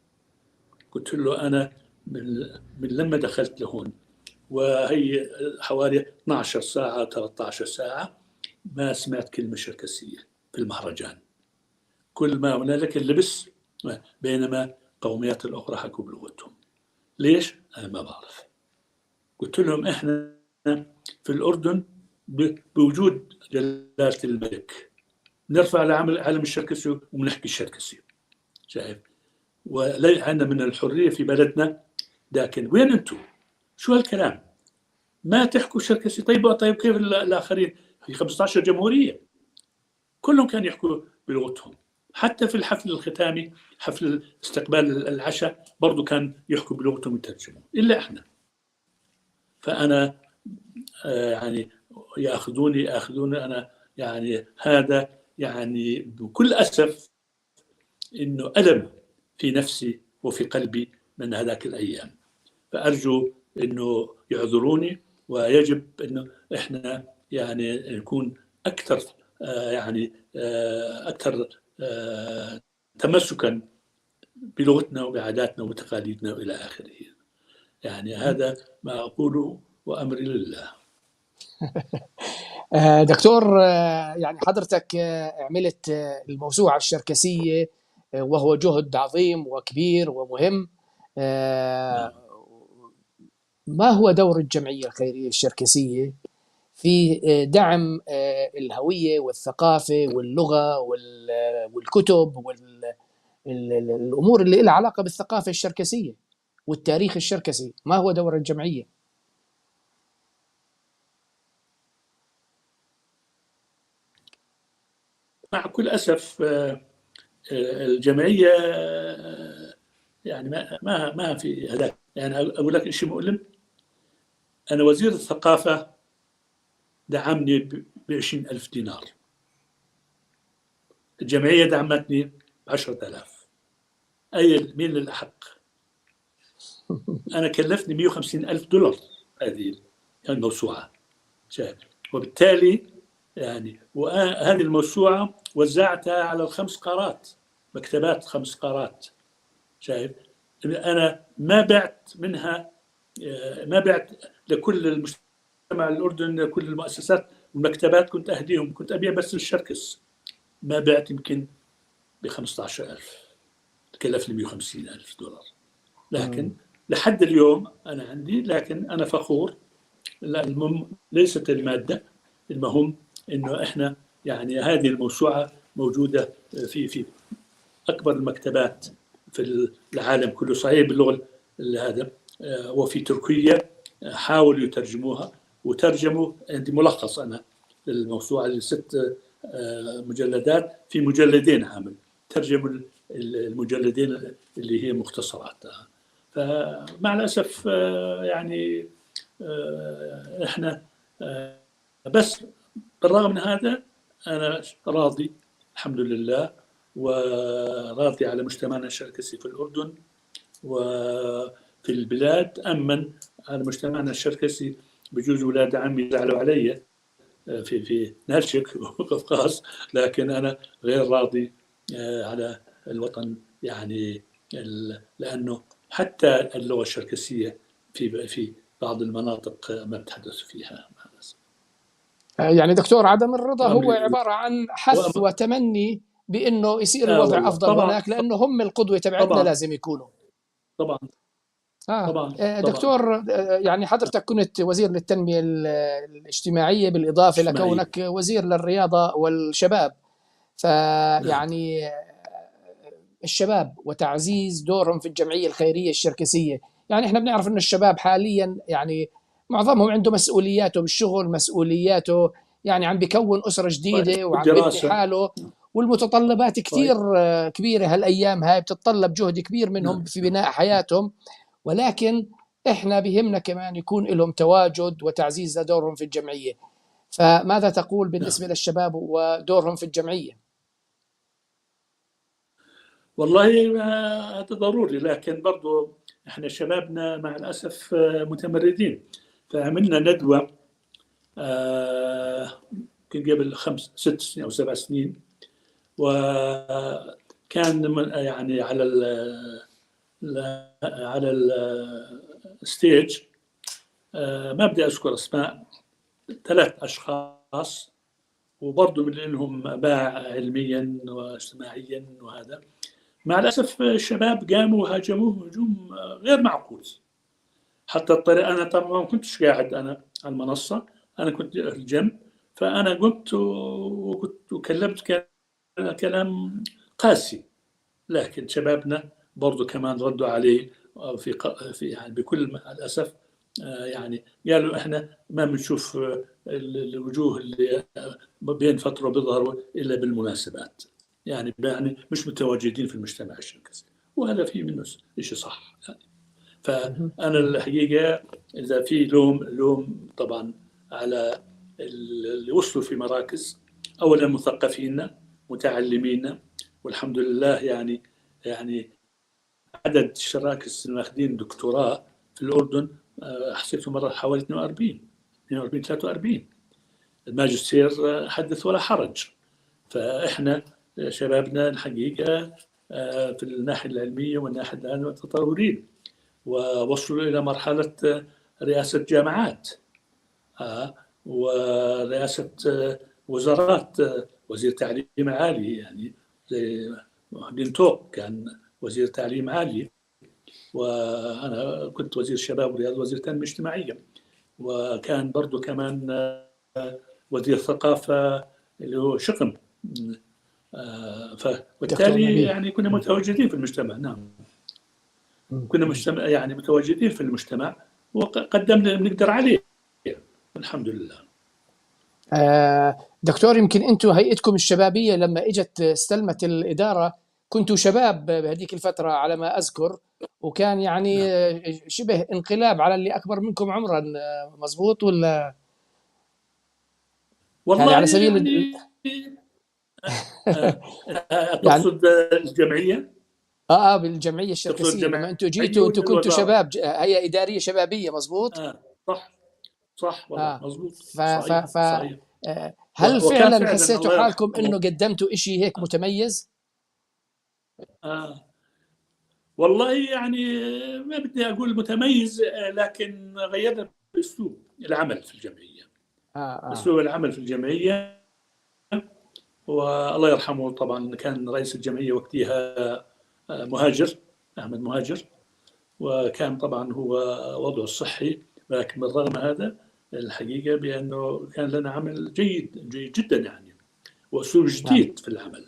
قلت له أنا من لما دخلت لهون وهي حوالي 12 ساعة 13 ساعة ما سمعت كلمة شركسية في المهرجان، كل ما هنالك اللبس، بينما قوميات الأخرى حكوا بلغتهم. ليش؟ أنا ما بعرف. قلت لهم إحنا في الأردن بوجود جلالة الملك نرفع العلم الشركسي وبنحكي الشركسي، شايف؟ ولا عندنا من الحرية في بلدنا، لكن وين أنتم؟ شو هالكلام؟ ما تحكوا شركسي. طيب كيف الآخرين؟ في 15 جمهورية كلهم كانوا يحكوا بلغتهم، حتى في الحفل الختامي حفل استقبال العشاء برضو كان يحكوا بلغتهم ويترجموا، إلا إحنا. فأنا يعني يأخذوني أنا، يعني هذا يعني بكل أسف إنه ألم في نفسي وفي قلبي من هذاك الأيام. فأرجو إنه يعذروني، ويجب إنه إحنا يعني نكون أكثر يعني أكثر تمسكا بلغتنا وبعاداتنا وتقاليدنا وإلى آخره. يعني هذا ما أقوله وأمري لله. دكتور، يعني حضرتك عملت الموسوعة الشركسية، وهو جهد عظيم وكبير ومهم. ما هو دور الجمعية الخيرية الشركسية في دعم الهوية والثقافة واللغة والكتب والأمور اللي لها علاقة بالثقافة الشركسية والتاريخ الشركسي؟ ما هو دور الجمعية؟ مع كل أسف الجمعية يعني ما في هذاك. يعني أقول لك شيء مؤلم، أنا وزير الثقافة دعمني ب20,000 دينار، الجمعية دعمتني ب10,000. أي مين الأحق؟ أنا كلفني 150,000 دولار هذه الموسوعة، شايف؟ وبالتالي يعني وهذه الموسوعة وزعتها على الخمس قارات، مكتبات 5 قارات، شايف؟ أنا ما بعت منها، ما بعت لكل المجتمع الأردني، لكل المؤسسات والمكتبات كنت أهديهم، كنت أبيع بس للشركس. ما بعت يمكن ب15,000، كلفني 150,000 دولار. لكن لحد اليوم أنا عندي، لكن أنا فخور. لا، المهم ليست المادة، المهم إنه إحنا يعني هذه الموسوعة موجودة في أكبر المكتبات في العالم كله، صحيح باللغة هذا، وفي تركيا حاولوا يترجموها وترجموا. عندي ملخص أنا للموسوعة لست مجلدات، في مجلدين عامل ترجموا المجلدين اللي هي مختصرات. فمع الأسف يعني إحنا بس بالرغم من هذا أنا راضي الحمد لله، وراضي على مجتمعنا الشركسي في الأردن وفي البلاد. أمن على مجتمعنا الشركسي، بجوز أولاد عمي يزعلوا علي في نالشك وقفقاس، لكن أنا غير راضي على الوطن، يعني لأنه حتى اللغة الشركسية في بعض المناطق ما بتحدث فيها. يعني دكتور، عدم الرضا هو عبارة عن حث وتمني بأنه يصير الوضع أفضل طبعًا هناك، لأنه هم القدوة تبعتنا لازم يكونوا. طبعا. طبعا. دكتور، يعني حضرتك كنت وزير للتنمية الاجتماعية بالإضافة لكونك وزير للرياضة والشباب، فيعني الشباب وتعزيز دورهم في الجمعية الخيرية الشركسية، يعني احنا بنعرف انه الشباب حاليا يعني معظمهم عنده مسؤولياته بالشغل، مسؤولياته يعني عم بيكون أسرة جديدة وعم بيبني حاله، والمتطلبات كثير كبيرة هالأيام هاي، بتتطلب جهد كبير منهم في بناء حياتهم، ولكن احنا بهمنا كمان يكون لهم تواجد وتعزيز لدورهم في الجمعية. فماذا تقول بالنسبة للشباب ودورهم في الجمعية؟ والله هذا ضروري، لكن برضو احنا شبابنا مع الأسف متمردين. فعملنا ندوة يمكن قبل 5 6 سنين أو 7 سنين، وكان يعني على على ال stage، ما بدي أذكر أسماء، 3 أشخاص، وبرضه من لهم باع علميا واجتماعيا وهذا. مع الأسف الشباب قاموا وهاجموه هجوم غير معقول. حتى الطريقة، أنا طبعا ما كنتش قاعد أنا على المنصة، أنا كنت في الجنب، فأنا قمت وكنت وكلمت كلام قاسي، لكن شبابنا برضو كمان ردوا عليه في يعني بكل الأسف، يعني قالوا إحنا ما بنشوف الوجوه اللي بين فترة بيظهروا إلا بالمناسبات، يعني مش متواجدين في المجتمع الشركسي، وهذا في منه شيء صح يعني. فأنا الحقيقة إذا في لوم طبعا على اللي وصلوا في مراكز، أولا مثقفين متعلمين، والحمد لله يعني عدد الشراكس الماخذين دكتوراه في الأردن حسيته مرة حوالي 42 43، الماجستير حدث ولا حرج. فإحنا شبابنا الحقيقة في الناحية العلمية والناحية التطورين، ووصلوا إلى مرحلة رئاسة جامعات ورئاسة وزارات، وزير تعليم عالي يعني زي بنتوك كان وزير تعليم عالي، وأنا كنت وزير شباب ورياضة وزير تنمية اجتماعية، وكان برضو كمان وزير ثقافة اللي هو شقم. فبالتالي يعني كنا متواجدين في المجتمع. نعم كنا مجتمع يعني متواجدين في المجتمع وقدمنا اللي بنقدر عليه الحمد لله. دكتور، يمكن انتم هيئتكم الشبابية لما اجت استلمت الإدارة كنتوا شباب بهذيك الفترة على ما أذكر، وكان يعني شبه انقلاب على اللي أكبر منكم عمرا، مزبوط ولا؟ والله يعني على سبيل يعني تقصد الجمعية؟ بالجمعية الشركسية لما أنتوا جيتوا، أنتوا كنتوا شباب، هي إدارية شبابية، مزبوط؟ صح والله، مزبوط. صحيح. هل فعلا حسيتوا حالكم إنه قدمتوا إشي هيك متميز؟ والله يعني ما بدي أقول متميز، لكن غيرنا أسلوب العمل في الجمعية. أسلوب العمل في الجمعية، والله يرحمه طبعا كان رئيس الجمعية وقتها مهاجر، أحمد مهاجر، وكان طبعا هو وضعه الصحي، لكن بالرغم هذا الحقيقة بأنه كان لنا عمل جيد جيد جدا يعني، وأسلوب جديد في العمل،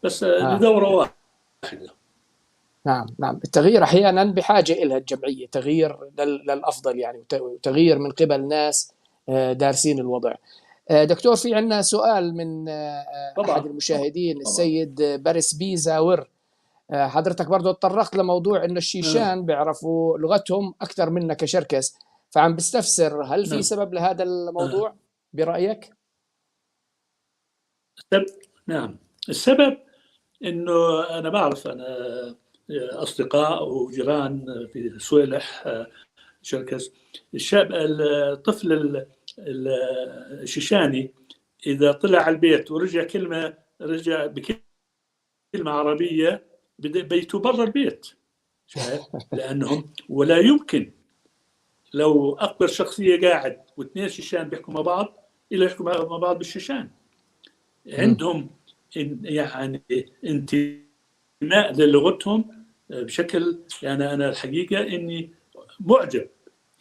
بس لدورة واحدة. نعم، التغيير أحيانا بحاجة إلها الجمعية، تغيير للأفضل يعني، وتغيير من قبل ناس دارسين الوضع. دكتور، في عندنا سؤال من أحد المشاهدين. طبعا. السيد باريس بي زاور، حضرتك برضو تطرقت لموضوع إنه الشيشان بيعرفوا لغتهم أكثر منا كشركس، فعم بستفسر هل في سبب لهذا الموضوع برأيك؟ نعم، السبب إنه أنا بعرف، أنا أصدقاء وجيران في سويلح شركس، الشاب الطفل الشيشاني إذا طلع على البيت ورجع كلمة، رجع بكلمة عربية، بيته برا البيت، شايف؟ لأنهم ولا يمكن لو أكبر شخصية قاعد واثنين شيشان بيحكوا مع بعض إلا يحكوا مع بعض بالشيشان. عندهم يعني انتماء للغتهم بشكل، يعني أنا الحقيقة إني معجب،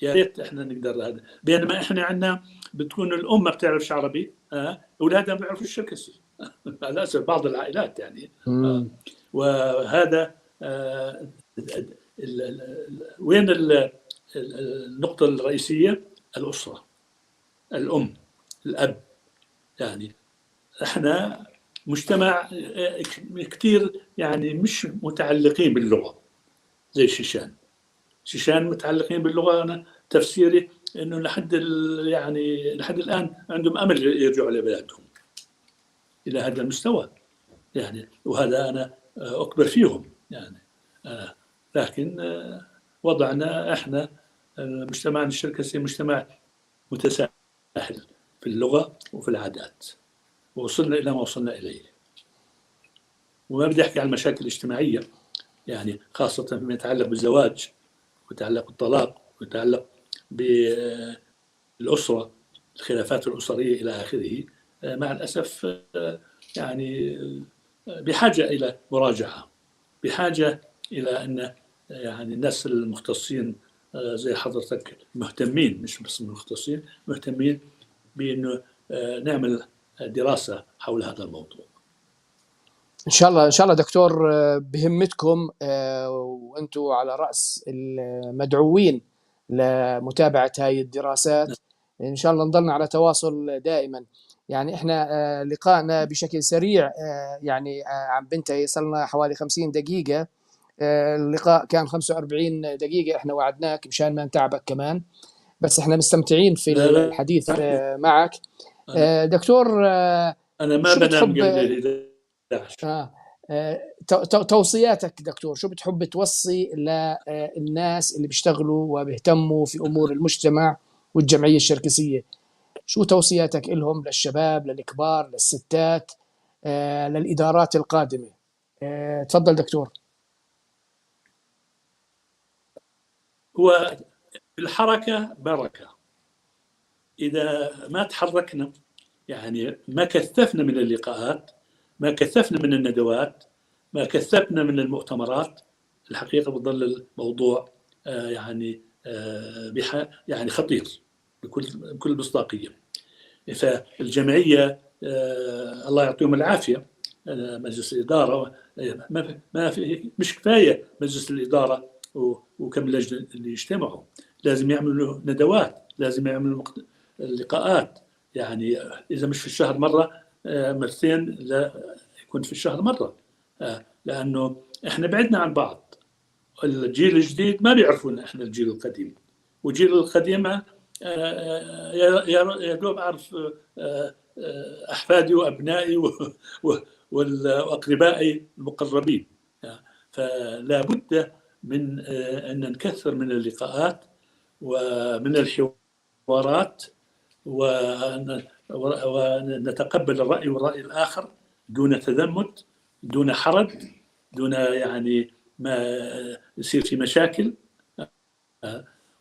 يا ريت احنا نقدر هذا. بينما احنا عندنا بتكون الام ما بتعرفش عربي، اولادها ما بيعرفوا الشركسي مع الاسف بعض العائلات يعني. وهذا وين النقطة الرئيسية؟ الاسرة، الام، الاب. يعني احنا مجتمع كثير يعني مش متعلقين باللغة زي الشيشان. الشيشان متعلقين باللغة، انا تفسيري انه لحد يعني لحد الان عندهم امل يرجعوا لبلادهم الى هذا المستوى يعني، وهذا انا اكبر فيهم يعني. لكن وضعنا احنا مجتمعنا الشركسي مجتمع متساهل في اللغة وفي العادات، ووصلنا الى ما وصلنا اليه. وما بدي احكي عن المشاكل الاجتماعية يعني، خاصة فيما يتعلق بالزواج ويتعلق بالطلاق ويتعلق بالأسرة، الخلافات الأسرية إلى آخره. مع الأسف يعني بحاجة إلى مراجعة، بحاجة إلى أن يعني الناس المختصين زي حضرتك مهتمين، مش بس المختصين، مهتمين بأنه نعمل دراسة حول هذا الموضوع. إن شاء الله، إن شاء الله دكتور، بهمتكم وأنتم على رأس المدعوين لمتابعة هاي الدراسات، إن شاء الله نضلنا على تواصل دائما. يعني إحنا لقائنا بشكل سريع يعني عم بنتهي، صلنا حوالي 50 دقيقة، اللقاء كان 45 دقيقة، إحنا وعدناك مشان ما نتعبك كمان، بس إحنا مستمتعين في الحديث معك دكتور. أنا ما بنام قبل توصياتك دكتور، شو بتحب توصي للناس اللي بيشتغلوا وبيهتموا في أمور المجتمع والجمعية الشركسية؟ شو توصياتك لهم، للشباب، للكبار، للستات، للإدارات القادمة؟ تفضل دكتور. هو الحركة بركة، إذا ما تحركنا يعني ما كثفنا من اللقاءات، ما كثفنا من الندوات، ما كثفنا من المؤتمرات، الحقيقة بتظل الموضوع يعني يعني خطير بكل مصداقية. فالجمعية الله يعطيهم العافية، مجلس الإدارة ما في، مش كفاية مجلس الإدارة وكم لجنة اللي يجتمعوا، لازم يعملوا ندوات، لازم يعملوا لقاءات، يعني إذا مش في الشهر مرة، مرتين، لا يكون في الشهر مرة. لأنه إحنا بعدنا عن بعض. الجيل الجديد ما بيعرفونا إحنا الجيل القديم، والجيل القديم يا دوب أعرف أحفادي وأبنائي وأقربائي المقربين. فلا بد من أن نكثر من اللقاءات ومن الحوارات، ونتقبل الرأي والرأي الآخر دون تذمت، دون حرج، دون يعني ما يصير في مشاكل.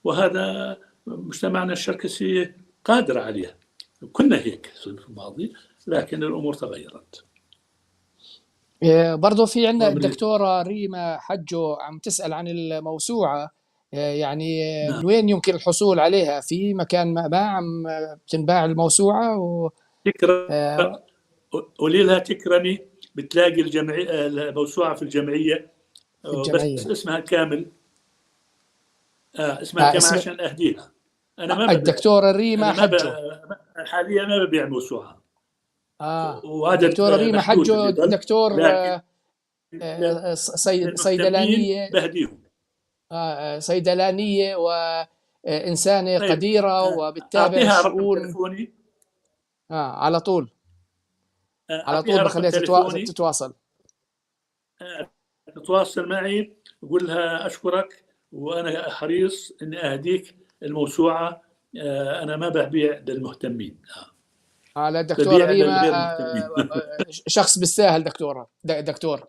وهذا مجتمعنا الشركسي قادر عليه، كنا هيك في الماضي لكن الأمور تغيرت. برضو في عندنا الدكتورة ريما حجو عم تسأل عن الموسوعة، يعني من وين يمكن الحصول عليها؟ في مكان ما عم تنباع الموسوعة؟ قولي لها تكرمي، بتلاقي الموسوعة في الجمعية، بس اسمها كامل. اسمها كامل عشان أهديها. أنا ما الدكتورة ريما حجو حاليا ما ببيع موسوعة. الدكتورة ريما حجو دكتور صيدلانية، بهديهم. صيدلانية وإنسانة طيب. قديرة وبتتابع الشؤون. على طول على طول بخليها تتواصل. تتواصل معي، قول لها أشكرك وأنا حريص إني أهديك الموسوعة. أنا ما ببيع للمهتمين. على الدكتورة ريما شخص بالساهل. دكتورة دكتور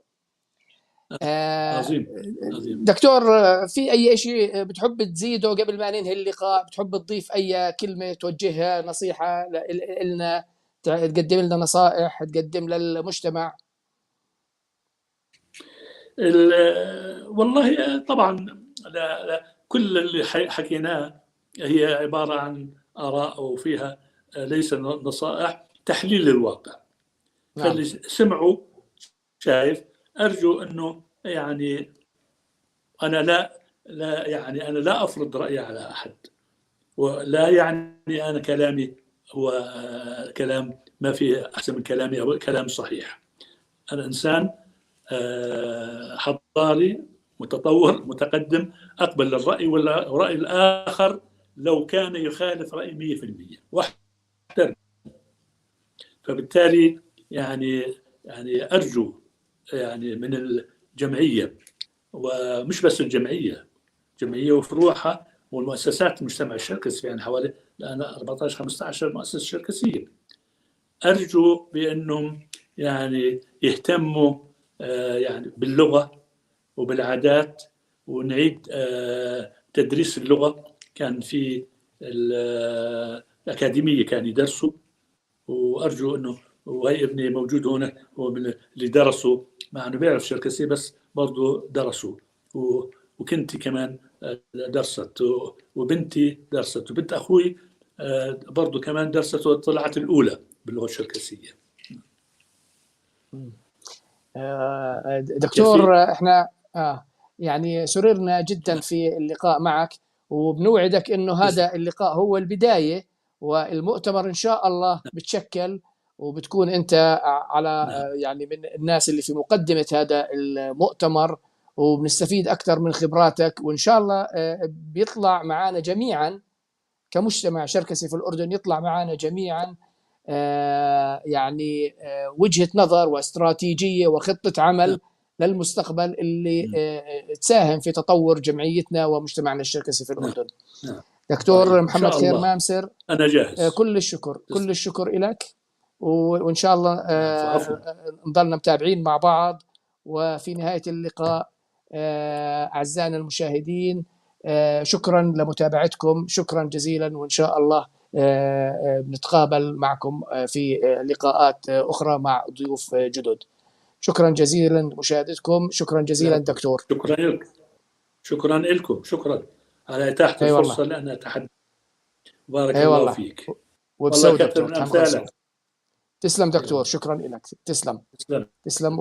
عظيم عظيم. دكتور، في أي شيء بتحب تزيده قبل ما ننهي اللقاء؟ بتحب تضيف أي كلمة، توجهها نصيحة لنا، تقدم لنا نصائح، تقدم للمجتمع؟ والله طبعا لا لا، كل اللي حكيناه هي عبارة عن آراء وفيها ليس نصائح، تحليل للواقع. نعم. فاللي سمعوا شايف، أرجو أنه يعني أنا لا لا يعني أنا لا أفرض رأيي على أحد، ولا يعني أنا كلامي هو كلام ما فيه أحسن من كلامي أو كلام صحيح. أنا إنسان حضاري متطور متقدم، أقبل الرأي ولا رأي الآخر لو كان يخالف رأيي 100% واحترم. فبالتالي يعني أرجو يعني من الجمعية، ومش بس الجمعية، جمعية وفروعها والمؤسسات المجتمع الشركسي، يعني حوالي الآن 14 15 مؤسسة شركسية، أرجو بأنهم يعني يهتموا يعني باللغة وبالعادات، ونعيد تدريس اللغة. كان في الأكاديمية كان يدرسوا، وأرجو أنه، وهي ابني موجود هنا هو من اللي درسوا، مع أنه بيعرف شركسية بس برضه درسوا، وكنتي كمان درست، وبنتي درست، وبنت أخوي برضه كمان درست وطلعت الأولى باللغة الشركسية. دكتور، احنا يعني سررنا جدا في اللقاء معك، وبنوعدك انه هذا اللقاء هو البداية، والمؤتمر ان شاء الله بتشكل وبتكون انت على يعني من الناس اللي في مقدمة هذا المؤتمر، وبنستفيد اكثر من خبراتك، وان شاء الله بيطلع معنا جميعا كمجتمع شركسي في الاردن، يطلع معنا جميعا يعني وجهة نظر واستراتيجية وخطة عمل للمستقبل اللي تساهم في تطور جمعيتنا ومجتمعنا الشركسي في الأردن. دكتور محمد خير مامسر، أنا جاهز. كل الشكر، كل الشكر لك، وإن شاء الله نضلنا متابعين مع بعض. وفي نهاية اللقاء أعزائنا المشاهدين، شكرا لمتابعتكم، شكرا جزيلا، وإن شاء الله بنتقابل معكم في لقاءات أخرى مع ضيوف جدد. شكرا جزيلا لمشاهدتكم، شكرا جزيلا دكتور. شكرا لك، شكرا لكم، شكرا على إتاحة الفرصة لأن أتحدث. بارك الله فيك. وبسو دكتور. تسلم دكتور، شكرا لك. تسلم تسلم.